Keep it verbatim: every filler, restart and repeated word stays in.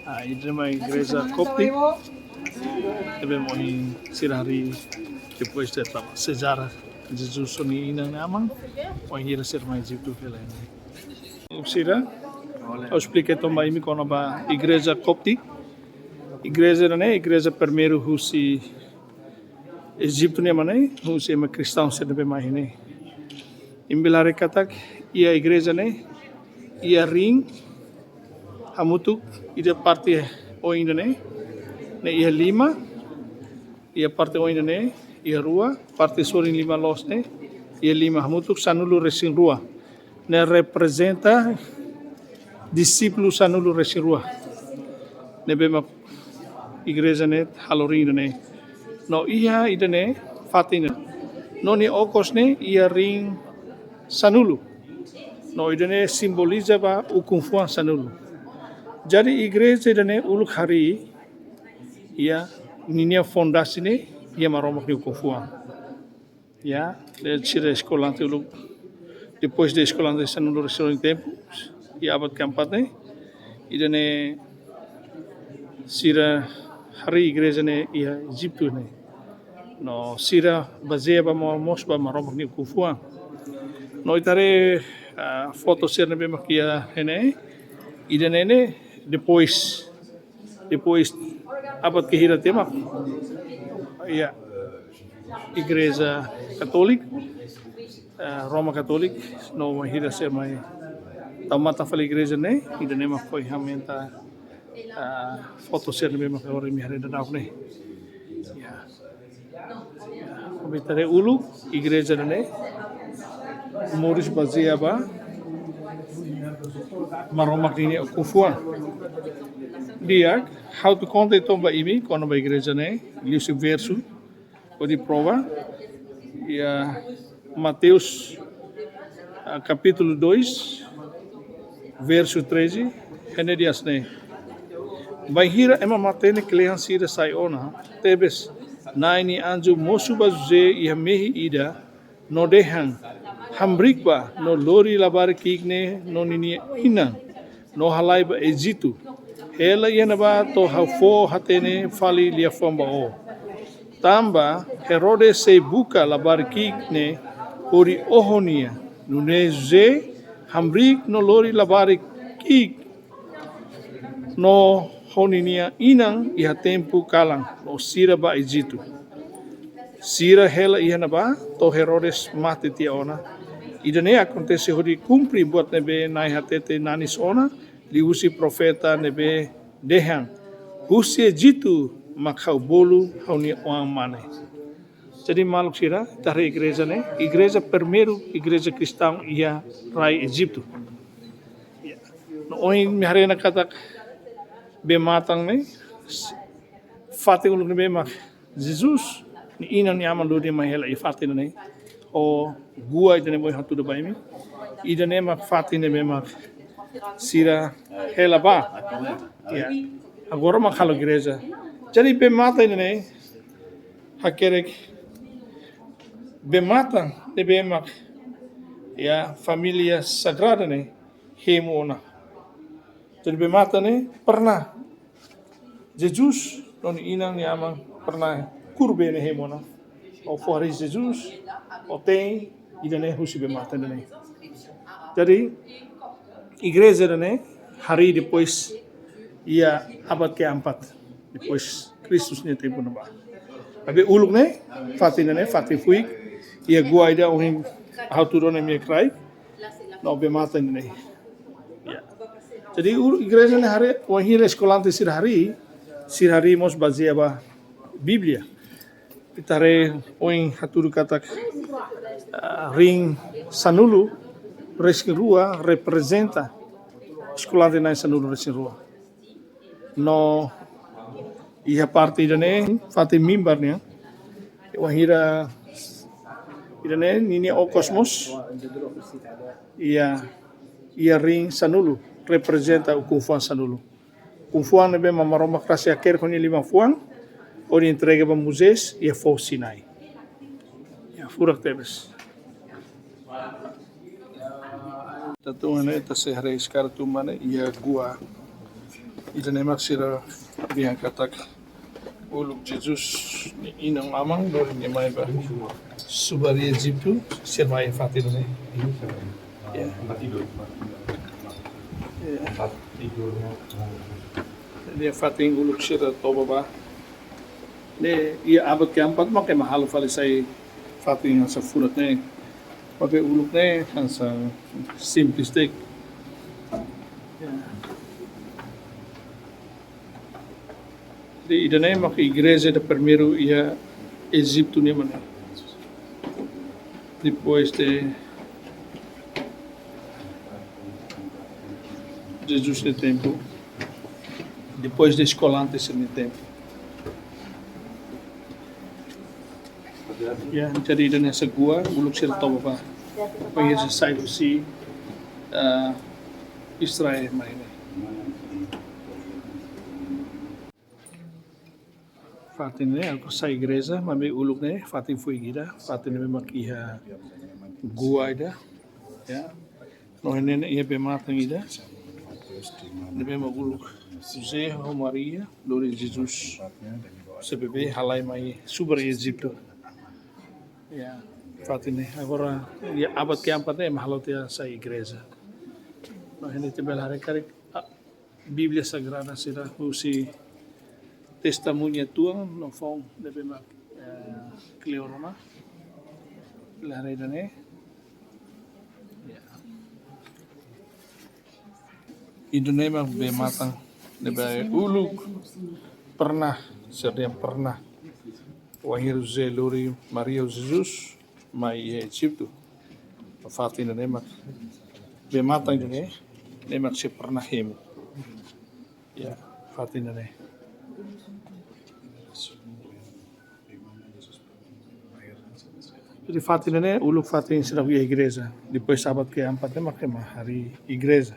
Ah, ida-ne'e mak igreja Koptik. Ne'ebé mak ohin sira harii depois de tama sejarah Jesus ho nia inan-aman. Ohin hira sira mai Ejitu hela ne'e. Sira, ha'u esplika uitoan ba imi kona-ba igreja Koptik. Igreja ne'e, igreja primeiru husi Ejitu nian mak ne'e, husi ema kristaun sira ne'ebé mai ne'e. Imi bele haree katak iha igreja ne'e, iha ring hamutuk, iha parte oin ida-ne'e, ne'e iha lima, iha parte oin ida-ne'e, iha rua, parte sorin lima loos ne'e, iha lima, hamutuk sanulu-resin-rua. Ne'e reprezenta dixípulu sanulu-resin-rua. Ne'ebé mak igreja ne'e halo ring ida-ne'e. No iha ida-ne'e fatin ne'e. No nia okos ne'e iha ring sanulu. No ida-ne'e simboliza ba ukun-fuan sanulu. Jadi igreja ida-ne'e uluk harii, iha ninia fondasi ne'e iha Maromak nia ukun-fuan. Ya, de sira eskolante uluk. Depois de eskolante sanulu-resin-rua nia tempu, iha abad keempat ne'e, ida-ne'e sira harii igreja ne'e iha Ejitu ne'e. No sira bazeia ba mo-, mós ba Maromak nia ukun-fuan. No ita haree, ah, foto sira ne'ebé mak iha ne'e, ida-ne'e ne'e depois, depois abad ke hira tiha mak, ya, Igreja Katólika, eh, Roma Katólika, no hira sira mai tau matan fali igreja ne'e, ida-ne'e mak foin aumenta, eh, foto sira ne'ebé mak ohin imi haree daudaun ne'e. Ya. Komentáriu uluk, igreja ne'e moris bazeia ba Maromak ninia ukun-fuan. Di'ak, ha'u atu konta uitoan ba imi kona-ba igreja ne'e, liuhusi versu, hodi prova. Iha Mateus, ah, kapítulu dois, versu treze, iha ne'e dehan hanesan ne'e: Bainhira ema matenek kle'an sira sai ona, tebes Na'i nia anju mosu ba José iha mehi ida, no dehan: Hamriik bá, no lori labarik ki'ik ne'e no ninia inan, no halai ba Ejitu. Hela iha ne'ebá to'o ha'u fó-hatene fali liafuan ba ó. Tanba Herodes sei buka labarik ki'ik ne'e hodi oho nia. Nune'e José hamriik no lori labarik ki'ik no ho ninia inan iha tempu kalan, no sira bá Ejitu. Sira hela iha ne'ebá to'o Herodes mate tiha ona. Ida-ne'e akontese hodi kumpre buat ne'ebé Na'i hatete nanis ona liuhusi profeta ne'ebé dehan: Husi Ejitu mak ha'u bolu ha'u-nia oan-mane. Jadi maluk sira, ita haree igreja ne'e, igreja primeiru, igreja kristaun iha rai Ejitu. Ya. No ohin imi haree ona katak bee-matan ne'e, fatin uluk ne'ebé mak Jesus nia inan nia aman lori mai hela iha fatin ne'e. Ho gua ida-ne'e mak ohin hatudu ba imi. Ida-ne'e mak fatin ne'ebé mak sira hela bá. Ya. Agora mak halo igreja. Jadi bee-matan ne'e hakerek bee-matan ne'ebé mak, ya, família sagrada ne'e hemu ona. Jadi bee-matan ne'e pernah Jesus no nia inan nia aman pernah kuru bee ne'e hemu ona. Ó fó harii Jesus, ó tein, ida-ne'e husi bee-matan ne'e. Jadi igreja ne'e harii depois iha abad keempat depois Kristus nia tempu ne'ebá. Maibé uluk ne'e, fatin ne'e, fatin fuik, iha gua ida ohin ha'u hatudu ona imi iha kraik, no bee-matan ne'e. Ya. Jadi ul-, igreja ne'e harii, wainhira eskolante sira harii, sira harii mós bazeia ba Bíblia. Ita haree ohin hatudu katak, ah, ring sanulu-resin-rua reprezenta eskolante na'in sanulu-resin-rua. No iha parte ida-ne'e, fatin mimbar nian, wainhira ida-ne'e ninia okos mós iha, iha ring sanulu, reprezenta ukun-fuan sanulu. Ukun-fuan ne'ebé mak Maromak rasik hakerek ho nia liman-fuan, hodi entrega ba Moisés iha foho Sinai. Ya, furak tebes. Ita tun ne'e, ita sei haree sekarang tun ba ne'e iha gua. Ida-ne'e mak sira dehan katak uluk Jesus nia inan-aman lori nia mai ba subar iha Ejitu, sira mai iha fatin ne'e. Ya. Ya. Ne'e fatin uluk sira toba ba. Ne'e iha abad keempat mak ema halo fali sai fatin hanesan furak ne'e. Maibé uluk ne'e hanesan simples de'it. Ya. Jadi, ida-ne'e mak igreja ida primeiru iha Ejitu nian mak ne'e. Depois de Jesus nia tempu. Depois de eskolante sira-nia tempu. Ya, jadi ida-ne'e hanesan gua, uluk sira toba ba. Ba iha sira sai husi, eh, Israel mai ne'e. Fatin ne'e, agora sai igreja, maibé uluk ne'e, fatin foin ida, fatin ne'e mak iha gua ida. Ya. No iha ne'e iha bee-matan ida. Ne'ebé mak uluk José ho Maria, lori Jesus. Sira bebé halai mai subar iha Ejitu. Ya, fatin ne'e. Agora, iha abad keempat ne'e, ema halo tiha sai igreja. No iha ne'e ita bele haree karik, ah, Bíblia Sagrada sira husi Testemuña Tuan no foun ne'ebé mak, eh, kleur ona. Bele haree ida-ne'e. Ya. Ida-ne'e mak bee-matan ne'ebé uluk pernah, sira dehan pernah. Wainhira José lori Maria ho Jesus mai iha Ejitu. Fatin ida-ne'e mak bee-matan ida-ne'e, ne'e mak sira pernah hemu. Ya, fatin ida-ne'e. Jadi fatin ne'e uluk fatin sira iha igreja. Depois abad keempat ne'e mak ema harii igreja.